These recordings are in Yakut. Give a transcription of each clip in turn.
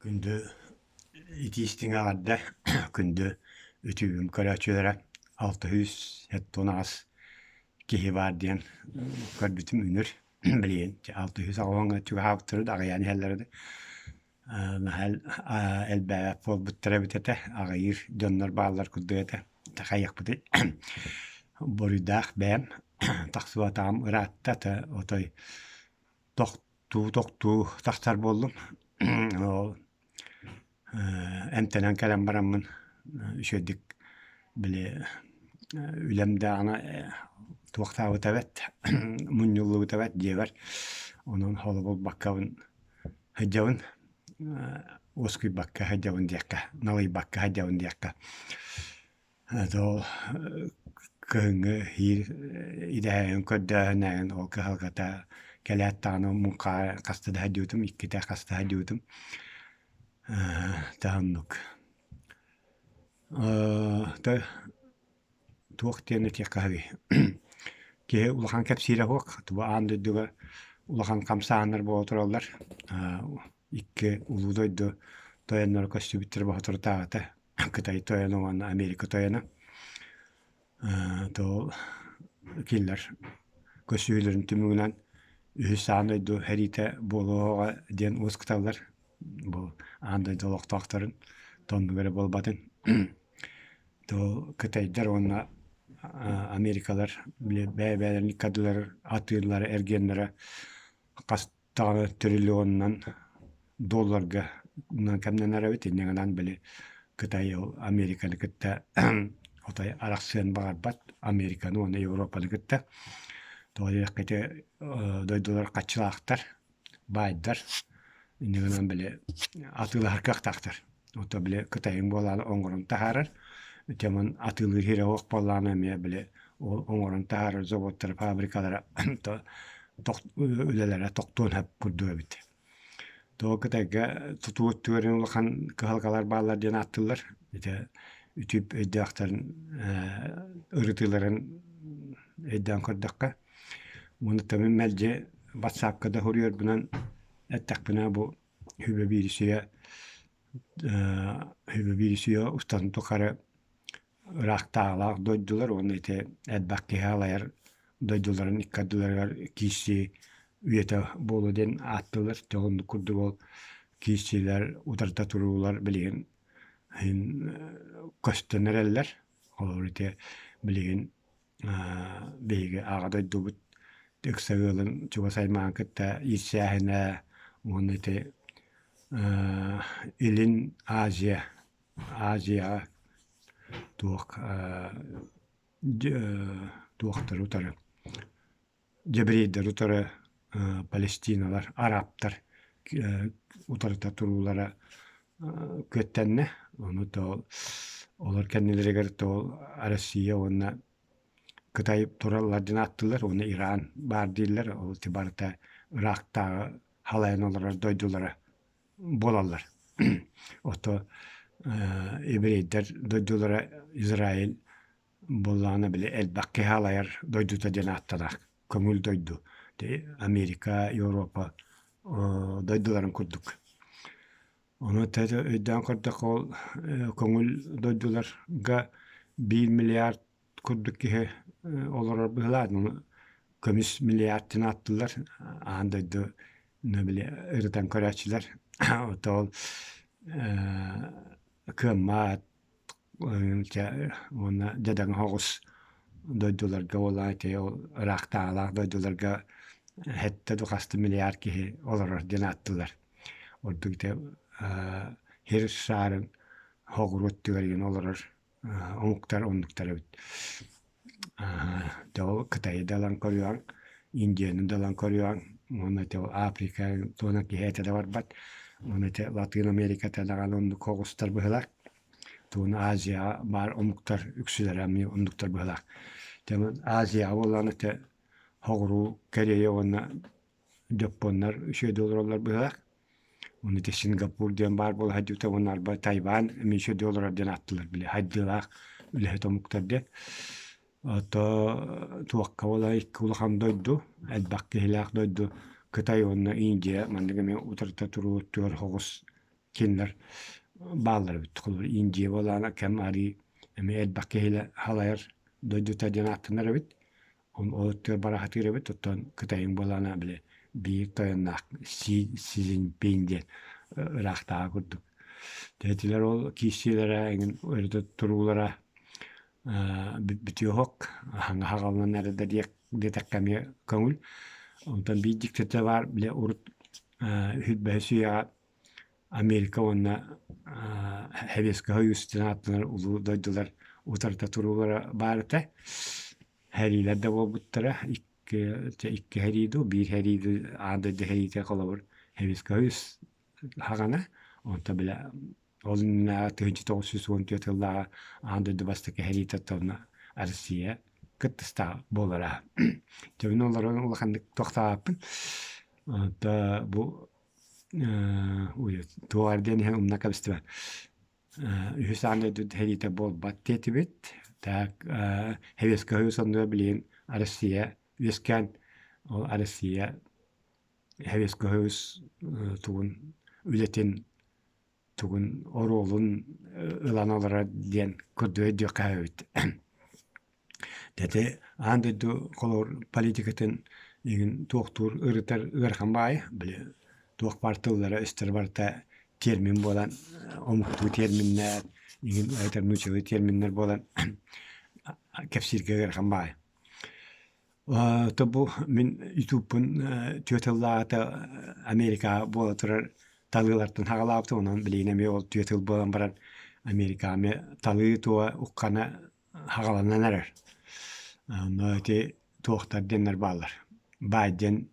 Күндү итии-истиҥ эҕэрдэ, күндү үтүгүм көрөөччүлэрэ 678 киһи баар диэн көрбүтүм үнүр билигин 680 чугаһаабыттара да аҕыйаан иһэллэрэ да наһаа элбээбэт буолбуттара эбит этэ, аҕыйыыр дьоннор бааллар курдук этэ. Хайыахпытый буруйдаах бэйэм тахсыбатаҕым ыраатта отой тохтуу-тохтуу тахсар буоллум. Ол эмтэнэн кэлэн бараммын үчүгэйдик били үлэм даҕаны туохтаабыта эбэт, мунньуллубута эбэт дьиэбэр. Онон холобурбаккабын сылдьабын, уоскуйбакка сылдьабын диэххэ, налыйбакка сылдьабын диэххэ. Ол кыһыҥҥы иһиир идэһэйин көрдөөһүнээн ол кыһалҕата кэлээт даҕаны муҥхаҕа хаста да сылдьыбытым, иккитэ хаста сылдьыбытым. Та оннук. Туох диэн этиэххэ сөбүй? Киһи улахан кэпсиирэ суох, тугу аан дойдуга улахан хамсааһыннар буола тураллар. Икки улуу дойду тойонноро көстүбүттэрэ соторутааҕыта Кытай тойоно уонна Америка тойоно. То кинилэр көсүһүүлэрин түмүгүнэн үһүс аан дойду сэриитэ буолуоҕа диэн уоскуталлар. Бу аан дойду олохтоохторун тоннуга эрэ буолбатын. То кытайдар уонна америкалар бэйэ-бэйэлэрин икки атыылара, эргиэннэрэ хас даҕаны триллионунан долларга кэмнэнэр эбит. Инньэ гынан били Кытай ол Американы кытта отой арахсыан баҕарбат Американы уонна Европаны кытта. Тоҕо диэтэххэ ити дойдулар хаччылаахтар, баайдар. Инньэ гынан били атыылаһар кыахтаахтар. Ото били Кытайыҥ буолааны оҥорон таһаарар. Ити атыылыыр сирэ суох буоллаҕына эмиэ били ол оҥорон таһаарар заводтара, фабрикалара үлэлэрэ тохтуон сөп курдук эбит. Тоҕо Кытайга тутуу өттүгэр улахан кыһалҕалар бааллар диэн ааттыыллар. Ити үтүп өйдөөхтөрүн ырытыыларын өйдөөн көрдөххө. Уонна мин мэлдьи батсаапка да суруйарбынан эттэхпинэ бу Хүбэ биирисийэ Хүбэ биирисийэ устатын тухары ыраахтааҕылаах дойдулар уонна ити элбэх киһи алайар дойдуларын икки ардыларыгар киирсии үйэтэ буолуо диэн ааттыыллар. Дьэ оннук курдук ол киирсиилэр, утарыта туруулар билигин көстөн эрэллэр. Холобур ити билигин биһиги аҕа дойдубут ыкса ыалын чугас аймаҕын кытта иирсээһинэ уонна ити Илин Азия Азияҕа туох туохтары утары дьэбириэйдэри утары палестиналар арабтар утарыта туруулара күөттэннэ. Ону то олор кэннилэригэр то Россия уонна Кытай тураллар диэн ааттыыллар уонна Иран баар дииллэр. Ол ити барыта ыраахтааҕы халайан олорор дойдулара буолаллар. Ото еврейдэр дойдулара Израиль буоллаҕына били элбэх киһи алайар дойдута диэн ааттаах көҥүл дойду. Америка, Европа дойдуларын курдук. Ону өйдөөн көрдөххө ол көҥүл дойдуларга 1 миллиард курдук киһи олорор быһыылаах. Ону көмүс миллиард диэн ааттыыллар. Аан дойду били ырытан көрөөччүлэр. Ото ол кыаммат уонна дьадаҥы соҕус дойдуларга буоллаҕа ити ол ыраахтааҕылаах дойдуларга сэттэ дуу хас да миллиард киһи олорор диэн ааттыыллар. Ордук ити сир саарын соҕуруу өттүгэр игин олорор омуктар оннуктар эбит. Дьэ ол Кытайы да ылан көрүөҕүҥ, Индияны да ылан көрүөҕүҥ уонна ити ол Африка туона киһи этэ да барбат. Уонна ити Латыын Америката даҕаны оннук соҕустар быһыылаах. Тугун Азияҕа баар омуктар үксүлэрэ эмиэ оннуктар быһыылаах. Дьэ Азияҕа буоллаҕына ити Соҕуруу Корея уонна Дьоппуоннар үчүгэйдик олороллор быһыылаах. Уонна ити Сингапур диэн баар буола сылдьыбыта уонна арба Тайвань эмиэ үчүгэйдик олорор диэн ааттыыллар били хайдыылаах үлэһит омуктар диэн. Ото туохха буола икки улахан дойду, элбэх киһилээх дойду Кытай уонна Индия маннык эмиэ утарыта туруу өттүгэр соҕус. Кинилэр бааллар эбит. Холобур, Индия буолаана кэм арыы эмиэ элбэх киһи халайар дойдута диэн ааттанар эбит. Ол өттүгэр бара сатыыр эбит. Оттон Кытайыҥ буолаана били биир тойонноох Си Цзиньпин диэн ыраахтааҕы курдук. Тэтилэр ол киирсиилэрэ эҥин өрүтэ туруулара бүтүөх хаҥаһаҕаланан эрэ да диэтэххэ эмиэ көҥүл. Онтон биир дьиктитэ баар били урут үһүс үйэҕэ Америка уонна Сэбиэскэй Союз диэн ааттанар улуу дойдулар утарыта туруулара баар этэ. Сэриилэр да буолбуттара. Икки сэрии дуу, биир сэрии дуу, аан дойду сэриитэ холобур Сэбиэскэй Союз хаҕана. Онто бile ол иннинээҕи 1914 сыллааҕы аан дойду бастакы сэриитэ оттон Россия кыттыстаах буолара. Дьэ мин олорон улаханнык тохтообоппун. Онто бу туох эрэ диэн иһэн умна кэбистибэт. Үһүс аан дойду сэриитэ буолбат диэтибит. Так Сэбиэскэй Союз оннугар билигин Россия үөскээн ол Россия Сэбиэскэй Союз тугун үлэтин тугун оруолун ылан олорор диэн курдук өйдүөххэ эбит. Ити аан дойду холобур политикатын игин туохтуур ырытар ыарахан баайы били туох баар тыллара-өстөрө барыта термин буолан омуктуу терминнэр игин эбэтэр нууччалыы терминнэр буолан кэпсииргэ ыарахан баайы. То бу мин ютубпун түөрт сыллааҕыта Америкаҕа буола турар талыылартан саҕалаабытым онон билигин эмиэ ол түөрт сыл буолан баран Америкаҕа эмиэ талыы туоҕа уххана саҕаланан эрэр. Онно ити туохтар диэннэр бааллар. Байден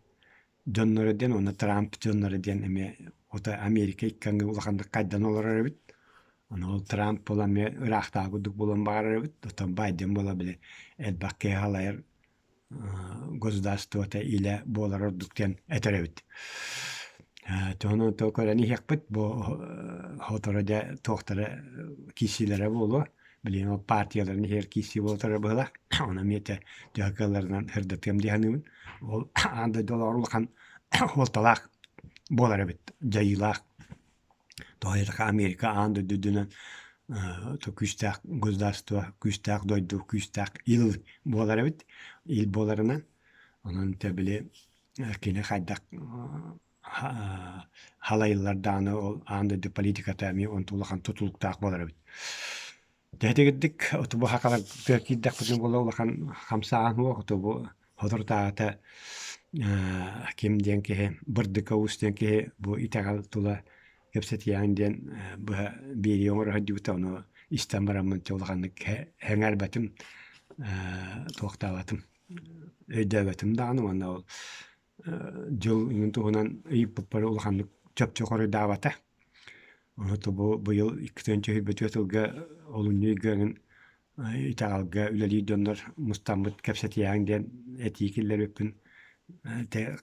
дьонноро диэн уонна Трамп дьонноро диэн эмиэ ото Америка икки аҥыы улаханнык хайдан олорор эбит. Ону ол Трамп буолан эмиэ ыраахтааҕы курдук буолуон баҕарар эбит. Оттон Байден буола били элбэх киһи халайар государствота илэ буолар ордук диэн этэр эбит. Туһунан то көрөн иһиэхпит бу сотору дьэ туохтара киирсиилэрэ буолуо. Билигин ол партияларын иһигэр киирсии буолтара быһыылаах. Ону эмиэ төһө кыалларынан сырдатыам дии саныыбын. Ол аан дойду олоҕор улахан суолталаах буолар эбит, дьайыылаах. Тоҕо диэтэххэ Америка аан дойду үрдүнэн күүстээх государство, күүстээх дойду, күүстээх ил буолар эбит. Ил буоларынан онон дьэ били кини хайдах халайыллар даҕаны ол аан дойду политиката эмиэ онто улахан тутулуктаах буолар эбит. Дэһитигирдик отубу хакаларга киирдэхпитинэ буолла улахан хамсааһын суох отубу соторутааҕыта ким диэн киһи Бырдыка Уус диэн киһи бу итэҕэл тула кэпсэтиэҕиҥ диэн быһа биэрии оҥоро сылдьыбыта ону истэн бараммын улаханнык сэҥээрбэтим туохтаабатым өйдөөбөтүм даҕаны уонна ол дьыл иҥин туһунан ыйыппыппар улаханнык чопчу хоруйдаабата. Ону бу быйыл 2024 сылга олунньу ыйга эҥин итэҕэлгэ үлэлиир дьоннор мустаммыт кэпсэтиэҕиҥ диэн этии киллэрбиппин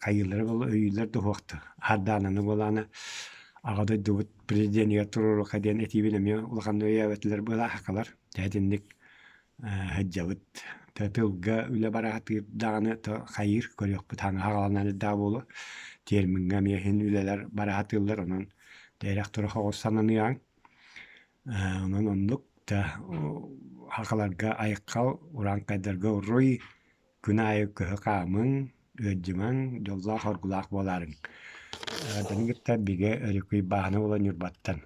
хайыыллара буолла өйүүллэр да суохтар. Хардаананы буолааны Аҕа дойдубут президенигэр туруоруохха диэн этиибин эмиэ улаханнык өйөөбөтүлэр быһыылаах сахалар. Дьэ итинник сылдьабыт. Тылга үлэ бараатыыр даҕаны хайыыр көрүөхпүт хаҥа хаҕаланан эрдэҕэ буолуо. Термиҥҥэ эмиэ иһин үлэлэр бараатыыллар онон тээрэх тура соҕус сананыаҕыҥ. Онон оннук да сахаларга айхал, урааҥхайдарга уруй, күн аайы көһө хаамыҥ, ыалдьымаҥ, дьоллоох-оргулаах буолаарыҥ. Эҕэрдэни кытта бигэ өрүкүй бааһына буолан Ньурбаттан.